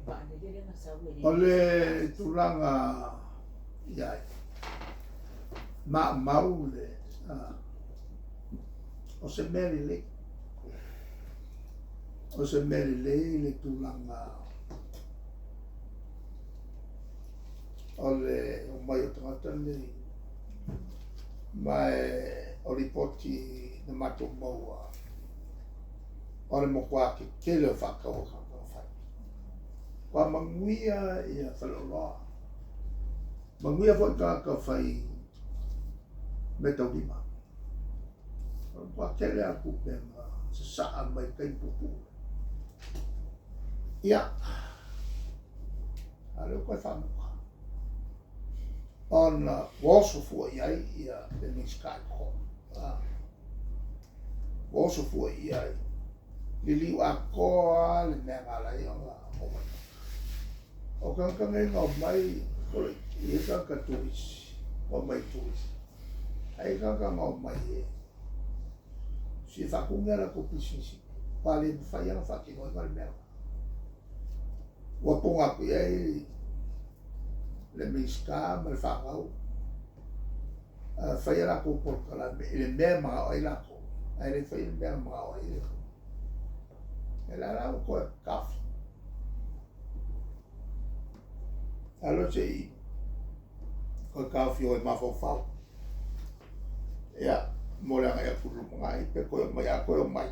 O le tulaga i ai, maumau le, o se mea lelei, o se mea lelei le tulaga o le omai o tagata nei, ma o lipoti na matou maua, o le matua tetele o faatau a tagata na fai. Ua manuia ia faleoloa, manuia foi tagata fai meataulima. O le matua tele lava o tupe na sasaa mai i taimi puupuu. Ia, a o lea ua toe faamuta ona ua oso fua i ai ia le Minisita i totonu. Ua oso fua i ai, liliu atoa lava le mea na ala ai ona omai. O tagata nei na omai, e i ai tagata turisi, na omai turisi, ae i ai tagata na omai e fia faatu ni a latou pisinisi, ua le mafai lava ona faatinoina le mea lena. Ua pona atu i ai le Minisita ma le fanau, fai a latou polokalame i le mea e manao ai latou, ae le faia le mea na manao ai le. O lea la ua toe taofi. Alo se i toe taofi o e mafaufau. Ia, mo le agai atu i le lumanai, pe toe omai, a toe omai,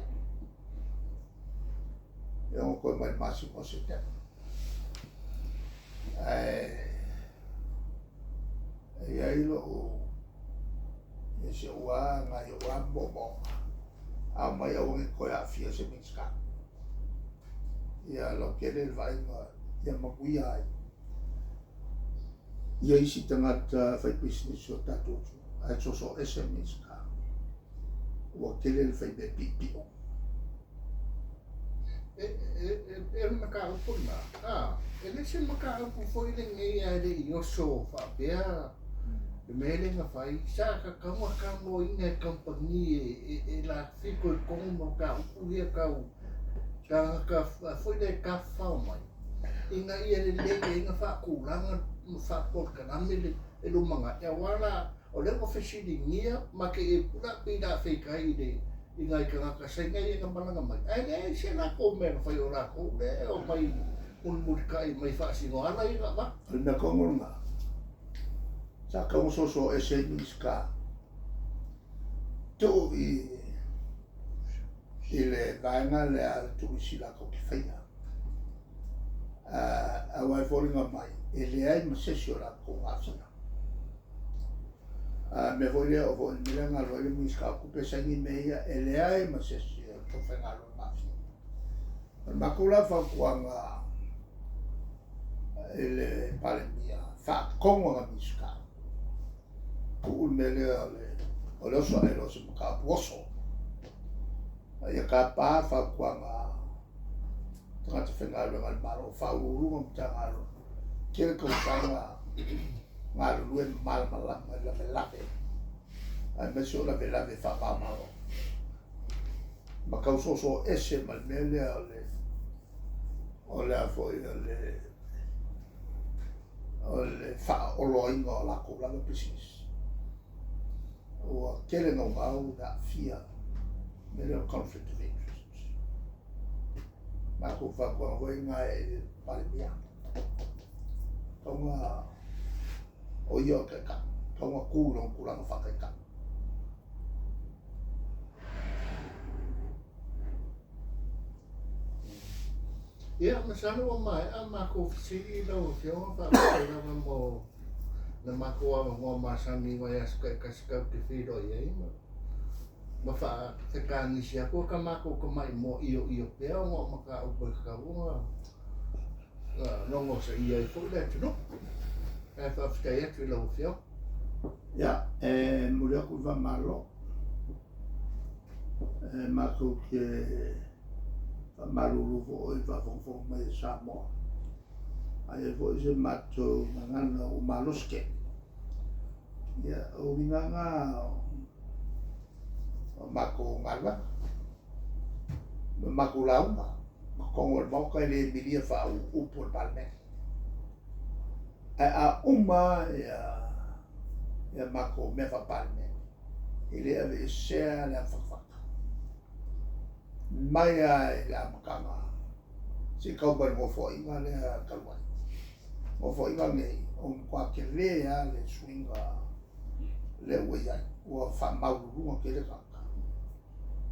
e ono toe omai i le masina o Setema. Ae e i ai lou, si ou lava, nai ou lava moomooga, a omai aua ne i toe aafia se Minisita. Ia lautele le vaaiga ia manuia ai ia isi tagata faipisinisi o le tatou atunuu, ae soso ese Minisita. Ua tele le faimea piipio. E o le mataupu lena, a, e le se mataupu foi lenei ae le i oso faapea le mea lea na fai, sa tatau ona talanoaina e kamupani e fitoitonu ma mataupu ia tau tagata foi lea e tafafao mai, ina ia lelei ai ona faatulaga ma faapolokalame le lumanai, aua la o lea ua fesiligia ma te i pula pei o le a feitai i le i nai tagata Saina ia na malaga mai, ae leai se latou mea na fai, o latou lea e omai mulimulitai mai faasino ala ia na avatu. O le mea tonu lena, sa tatau ona soso ese ai Minisita, tuu i le vaega lea a le turisi latou te faia. Aua e foliga mai e leai ma se isi o latou na aafia. A mea foi lea, o foi le mea lea na alu ai le Minisita o Tupe e saini mea ia, e leai ma se isi o le aufaigaluega na aafia. O le matou la fautuaga i le Palemia, faatonu ana Minisita, tuu le mea lea o le oso ae loa o se mataupu oso. A ia tapa fautuaga a tagata faigaluega a le Malo, Ofisa Sili o Pulega o Matagaluega, tele tausaga galulue ma malamalama i lavelave, aemaise o lavelave faava-o-Malo, ma tau soso ese ma le mea lea o le o le a foi o le o le faaoloaina o latou lava pisinisi. Ua tele naunau le aafia mea lea o conflict of interest. Matou fautuaga foi lena i le Palemia, tatau ona o ia o le taitai, tatau ona tu i lona tulaga faataitai. Ia, masalo ua maea matou fesili lau Afioga, faafetai lava mo le matou avanoa masani i vaiaso taitasi tatou te feiloai ai ma ma faafekanisi atu ka matou tamai moa ioio pea ona o mataupu e tatau ona logosaia ai foi le atunuu. Ae faafetai atu i lau Afioga. Ia, e momoli atu le faamalo. E matou te faamalulu foi i le faafogafoga mai a Samoa. A i ai foi se matou gagana ua malosi tele, ia, o uiga na o matou galuega ma matou lauga. totonu o le Maota e le milia faaupu o le Palemene. Ae a uma ia matou mea faa-Palemene, e le aveesea le avafatafata. Mai lava i le amataga seia tau mai i le Nofoaiga lea talu ai. Nofoaiga lenei, ua matua tele lava le suiga lea ua i ai, ua faamaualuluga tele tagata.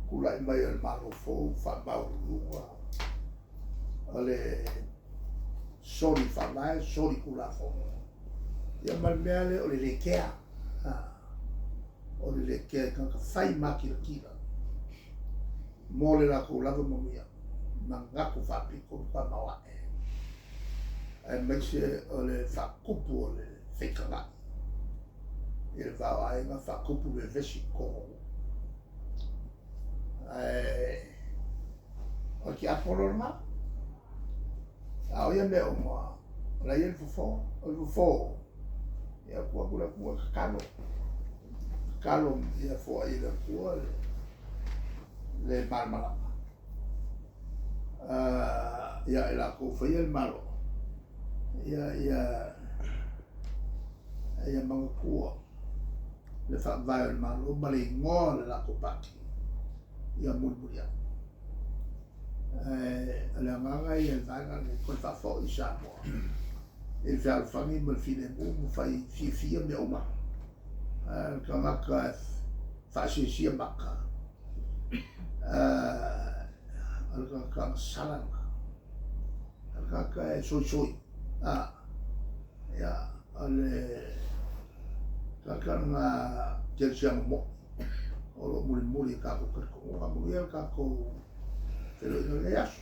Tulai mai o le Malo fou, faamaualuluga o le soli faavae, soli tulafono. Ia ma le mea lea o le le kea. O le le kea i tagata fai makilatila mo le latou lava manuia, manatu faapito ma faamaoae, aemaise o le faatupu o le feitagai i le va o aiga, faatupu le vevesi i totonu o nuu. Ae o le tiapolo lena. A o ia mea uma, o la e i ai le fofo. O le fofo, ia tuu atu i le Atua e tatalo. Tatalo ia foai e le Atua le malamalama. Ia i latou faia le Malo, ia ia ia manatua le faavae o le Malo ma le igoa o le latou pati ia mulimuli ai. Ae o le agaga ia i le vaega lenei, toe faafoi Samoa i le fealofani ma le filemu ma fai fiafia mea uma. Ae o le tagata e faasiasia maka, o le tagata agasala lena. O le tagata e soisoi, ia, o le tagata lena kerisiano moi o lo o mulimuli i tatou talitonuga. Manuia le tatou feiloaiga i lenei aso.